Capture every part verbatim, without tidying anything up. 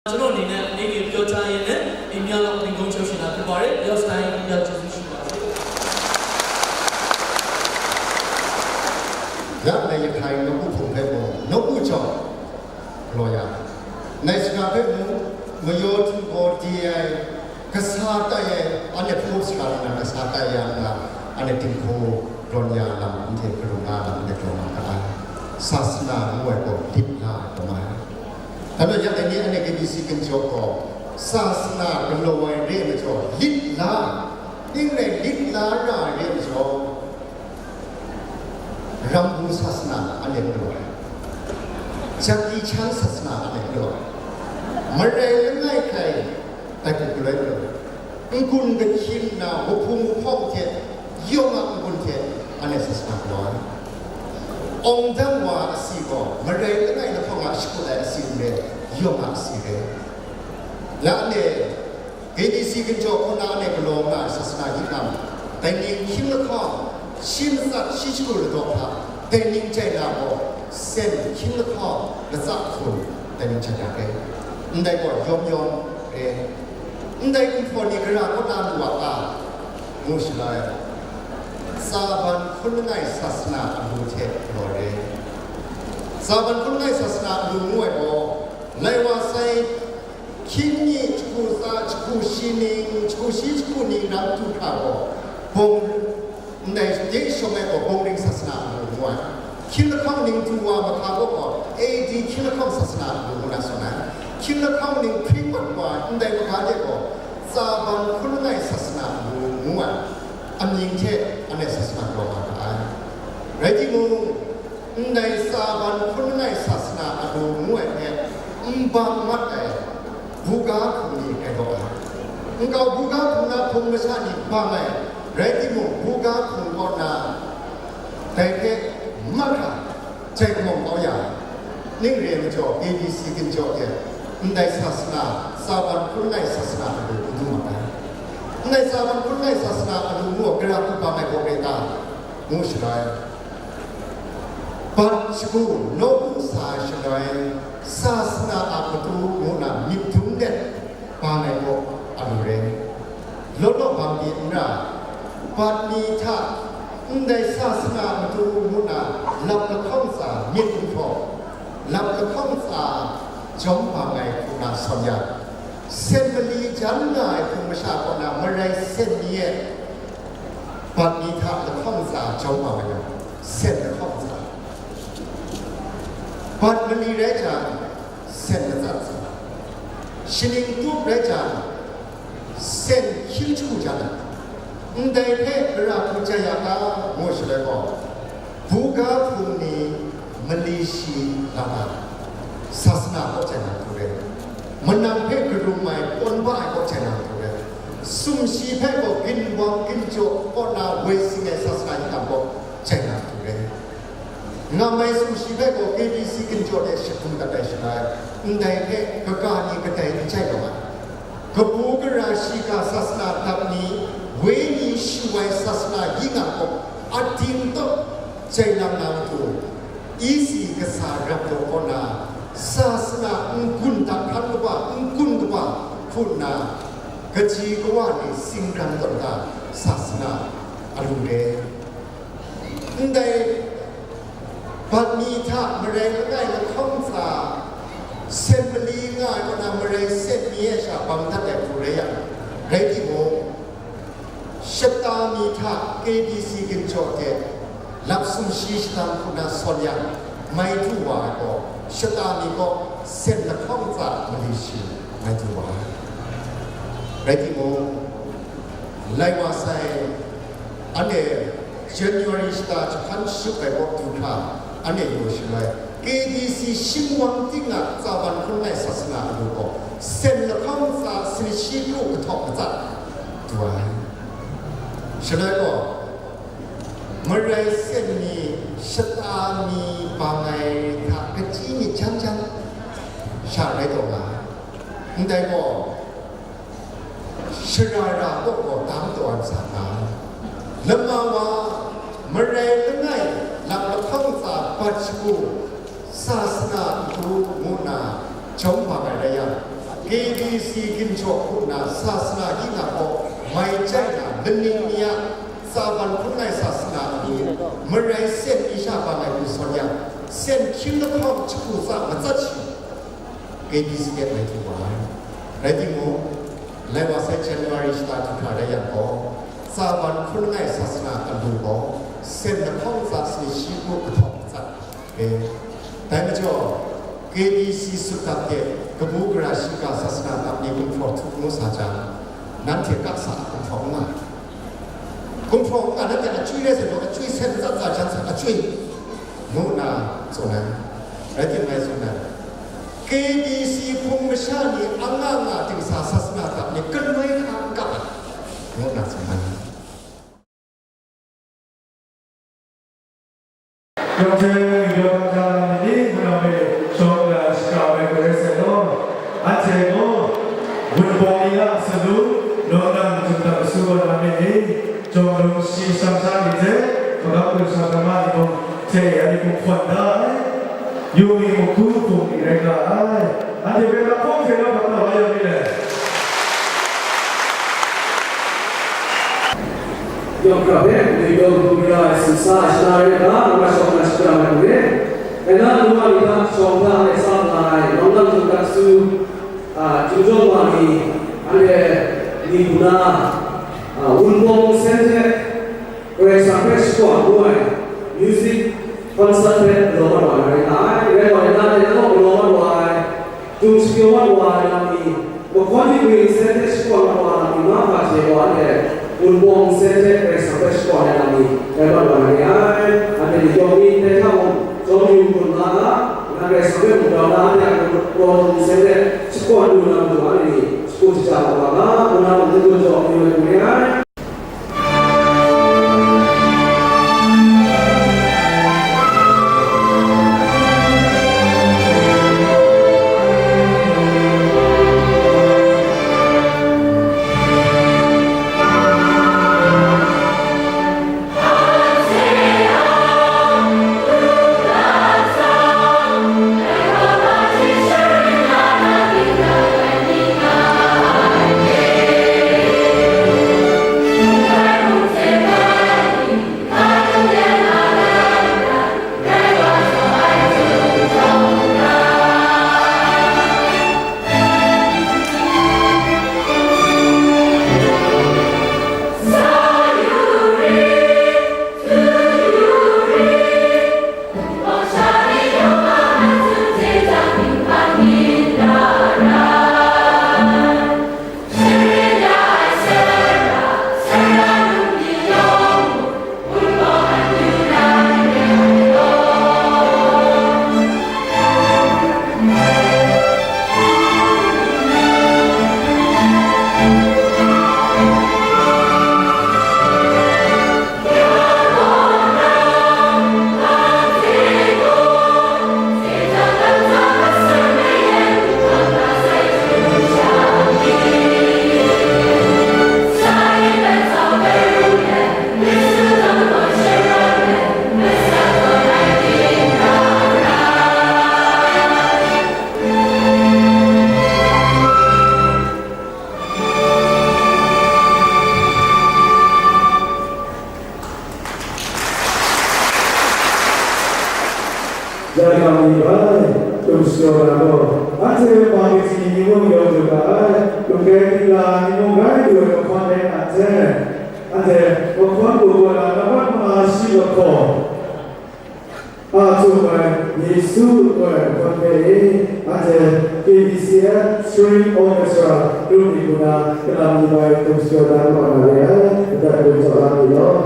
ကျွန်တော်အနေနဲ့ အနည်းငယ်ပြောကြားရင်းနဲ့ အိမ်များလောက် သင်္ဂုံးချုပ်ရှင်တာဖြစ်ပါတယ်။ ရောက်စတိုင်း ရောက်ကျေးဇူးရှိပါတယ်။ ရန်နိုင်ရခိုင် နှုတ်ဦးဖုံဖဲမူ နှုတ်ဦးကြောင့် လော်ရ နိုင်စရာဖဲမူ မယောထူပေါ် ဒီအိုင် ကစားတတ်ရဲ့ အနဲ့ post ကလာ ကစားတတ်ရန်က အနဲ့ တင်ဖို့ ရော်ညာလမ်း အန်တီကရုဏာလမ်း နဲ့ ကြောင်းမှာ ကလာ သာသနာ့ ငွေပေါ် လစ်လာ ကမ ဒါပေမဲ့ ရန်နိုင်နေ အနဲ့ ကဘီစီ ကင်ကျော် က သာသနာ့ ကလော်ဝဲ ရဲမကျော် လစ်လာ တင်းနဲ့ လစ်လာရ ရဲမကျော် ရမ်ဘူ သာသနာ့ အနဲ့ ကလော်ဝဲ ဂျက်ကီချန် သာသနာ့ အနဲ့ ကလော်ဝဲ မရဲလငိုက်ခိုင် တိုက်ကို ကလွဲ ကလော်ဝဲ ငကွန်ကချင်နာ ဝဖုံဝဖုံထဲ ယွမ်ငကွန်ထဲ အနဲ့ သာသနာ့ ကလော်ဝဲ အောင်တန်းဝါအစီကော မရဲလငိုက်လဖောင်းက ရှိကိုလည်း အစီရဲ ယွမ်ငအစီရဲ လမ်းနဲ့ KBC ကင်ကျော် ခုနနဲ့ ကလော်ငါ သာသနာ့ ဟိကံ တိုင်နင်း ခင်လခေါင် ရှင်းသတ် ရှိချိုလို့တော့ ဖာ တိုင်နင်း ကြိုင်လာတော့ စင် ခင်လခေါင် လစခု တိုင်နင်း ကြိုင်လာတယ် အန်တိုင်ကော ယွမ်ယွမ် ရဲ အန်တိုင် အင်ဖော် နေ ကရာ ကောတာ လူဝါ အာ ငိုရှလာ စာပန် ခုနငိုင် သာသနာ့ အလိုထဲ ကလော်ရဲ စာပန် ခုနငိုင် သာသနာ့ အလို ငိုဝဲတော့ လဲဝါဆိုင် ခင်းညစ် ချူစာ ချူရှိနေ ချူရှိ ချူနေ နောက် တူထားတော့ ဘုံ နိုင် တေရှုံးမဲ့ ဘုံရင်း သာသနာ့ အလို ငိုဝဲ ခင်လခေါင် နင်းတူဝါ မခါတော့ AD ခင်လခေါင် သာသနာ့ အလို ငိုနာ ဆိုနာ ခင်လခေါင် နင်း ဖရင်းပတ်ဝါ အန်တိုင် မခါတဲ့ ကော စာပန် ခုနငိုင် သာသနာ့ အလို ငိုဝဲ အမြင်ထဲ အနဲ့ သာသနာ့ ကလော်ဝဲ ရဲတိမူ အန်တိုင် စာပန် ခုနငိုင် သာသနာ့ အလို ငိုဝဲ နဲ့ အန်ဘန် မတ်တိုင် ဘူဂါ ခုံ နေ ကဲတော့ အန်ကော ဘူဂါ ခုံ နာ ခုံ မဆာ နေ ဘန် လဲ ရဲတိမူ ဘူဂါ ခုံ ကော နာ တိုင် ဖဲ မတ်ခါ ကြိုင် ကမောင် ပေါင်း ရ နင်း ရဲ မကျော် KBC ကင်ကျော် ရဲ့ အန်တိုင် သာသနာ့ စာပန် ခုနငိုင် သာသနာ့ အလို ကဒူး မတ်တိုင် အန်တိုင် စာပန် ခုနငိုင် သာသနာ့ အလို ငိုဝဲ ကရာ ကူ ဘန် လဲ ကော ရဲ တာ ငိုရှလာ ပတ်ချူ နော့ဘူး စာ ရှလာ သာသနာ့ အကတူ ငိုနာ မစ်ဒုံး နဲ့ ပါမယ်ပေါ့ အလိုရဲ လောလော ဘန် ဒီ အင်္ဂါ ပတ်မီထ အန်တိုင် သာသနာ့ အကတူ ငိုနာ လပ် လခေါင် စာ မစ် အင်္ဂါ လပ် လခေါင် စာ ကျောင်း ပါမယ် ခုန ဆောင်ရ စင်မလီ ကျမ်း နာ ခုန မရှာ ကော နာ မရဲ စင် မီ ရဲ့ ပတ်မီထ လခေါင် စာ ကျောင်း ပါမယ် စင် လခေါင် စာ ပတ်မလီ ရဲ ကျမ်း စင် မစတ် စာ ရှင်း တူ ရဲ ကျမ်း စင် ခင်း ချူ ကျမ်း အန်တိုင် ဖဲ ကရာ ထူ ကျမ်း ရ က ငိုရှလဲ ကော ဘူဂါ ခုံ နေ မလီ ရှီ လ သာသနာ့ ကော ကျမ်း ရ ထူ ရဲ မနမ် ဖဲ ကရုံမိုင် ပွန် ဘ ကော ကျမ်း ရ ထူ ရဲ စုံ ရှီ ဖဲ ကော ကင် ဝမ် ကင် ကျော် ကော နာ ဝဲ စင် ရဲ့ သာသနာ့ ဟိကံ ကော ကျမ်း ရ ထူ ရဲ ငါမိုင် စုံ ရှီ ဖဲ ကော KBC ကင်ကျော် နဲ့ ရှခုံ က တိုင် ရှလာ အန်တိုင် ဖဲ ကကာ နေ ကတိုင် ကြိုင် တော့ ကပူကရာ ရှီ က သာသနာ့ တပ် နေ ဝဲ နေ ရှူ ဝဲ သာသနာ့ ဟိကံ ကော အတင်း တော့ ကြိုင် နမ် နမ် တူ အီစီ က စာ ရပ် တော့ ကော နာ သာသနာ့ ငကွန် တပ် ခမ်း က ပ ငကွန် က ပ ခုန ကချီ ကဝ နေ စင် ရမ် တော့ က သာသနာ့ အလို ရဲ အန်တိုင် ပတ်မီထ မရဲ လငိုင် လခေါင် စာ စင်မလီ ငိုင် ကော နာ မရဲ စင် မီ ရဲ့ ရှာ ဘန် တတ် တဲ့ ပူ ရဲ ရ ရဲတိမူ ရှတာ မီထ KBC ကင်ကျော် တဲ့ လပ် စုံ ရှီ ရှတာ ခုန ဆောင်ရ မိုင် ထူ ဝါ ကော ရှတာ မီ ကော စင် လခေါင် စာ မလီ ရှီ မိုင် ထူ ဝါ ရဲတိမူ လဲဝါဆိုင် အန်တိုင် January ရှတာ ချဖန် ရှုပ် ပဲ ကော တူ ခါ အန်တိုင် ယို ရှလဲ KBC ရှင်းဝမ် တင်း က စာပန် ခုနငိုင် သာသနာ့ အလို ကော စင် လခေါင် စာ စင် ရှီ တူ ကထောက် မစတ် တူ ဝါ ရှလဲ ကော မရဲ စင် မီ ရှတာ မီ ပါမယ် ထ ကချီ မီ ချမ်းချမ်း ရှာ ရဲ တော့ က အန်တိုင် ကော ရှရာရာ တော့ ကော တမ်း တော့ အ စာ က လမ ဝါ မရဲ လငိုင် လပ် လခေါင် စာ ပတ်ချူ သာသနာ့ အကတူ ငိုနာ ကျောင်း ပါမယ် ရဲ ရ K B C ginhpaw hku nna sasana hkying hta gaw mai chyai nna, laning mi a, tsaban hkrum ai sasana ni, marai sen mi sha bang ai lu sawn yang, sen hkying lahkawng jahku tsa matsat shi, K B C de mai du wa ai. Rai timung, lai wa sai January shata du hkra rai yang gaw, tsaban hkrum ai sasana alu gaw, sen lahkawng tsa sanit shi hku kahtawng matsat. E, dai majaw, K B C sutdap de, kabu gara shiga sasana dap ni gumhpraw htup ngu sa jang, nanhte kak sa a gumhpraw n nga. Gumhpraw n nga, nanhte achywi rai sai gaw, achywi sen matsat tsa jan sa, achywi, ngu nna tsun ai. Rai timung, ngai tsun ai, K B C hpung masha ni anga nga ting sa sasana dap ni galoi hkra n kap ai, ngu nna tsun ai. Yawng hte ngwi daw kata na ni ni, hpunau hpe shawng la shaka ai hku rai sai law, anhte gaw, Wunpawng ni a salu, nawng nang jungdan masu ai na myit ni, jawng lung shi shang sha ni hte, magam gun sha hkrama ni mung hte ya ni hku hkawn da ai, yu mi mung hku hpung ni rai nga ai. Anhte hpe lahkawng hte nawng hkap na wa ya mi le? Yawng hkra hpe, ngwi daw hku gara ai sumsa ai shana rai ga, ngu na shawng na shapra ai hku re. Dai na, nu wa ni hta shawng hta e tsap nga ai, nawng nang htung tak su, a, Htingzhawng wa ni, anhte ni hku na, a, Wunpawng Wunsen hte Karai Kasang hpe shakawn ngu ai, music concert hpe galaw mat wa na rai nga ai. Rai wa ai, nanhte na gaw galaw mat wa ai, Dung shapyaw mat wa ai lam ni, mahkawn myi mung nsen hte shakawn mat wa ai lam ni mahkra hte gaw, anhte Wunpawng nsen hte Karai Kasang hpe shakawn ai lam ni, rai mat wa na re ai. Anhte ni yawng ni ndai hta mung, jawm yu hkrum nga ga, nang Karai Kasang hpe mung grau na, anhte a kraw dung nsen hte shakawn lu na matu, anhte ni shagu shaja mat wa ga, ngu na mung n-gun jaw n-yu ai hku re ai. Yai hkam ni bai, tum shaw na gaw, anhte ma kaji ni mung yawng lu ga ai, lungre dingla ni mung rai lu ai mahkawn rai nga hte, anhte mahkawn kaw na nambat manga shi lahkawng, a htum ai Yesu ngu ai mahkawn hpe e, anhte K B C F String Orchestra group ni hku na kalam ni bai tum shaw na kaw na re ai, adat gun jaw la mi law.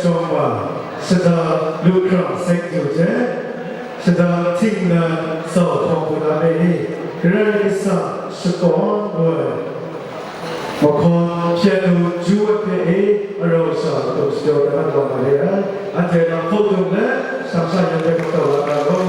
Shawng wa, shada lu hkrang seng du hte, shada htingnan zau hkawm hpuna e, Karai Kasang shakawn ngu ai mahkawn hpyen lu ju ai hpe e, arau sha matu shadaw dan na wa ma re ai. Anhte na hkau dung let, shang sha yan hpe hkau la na law.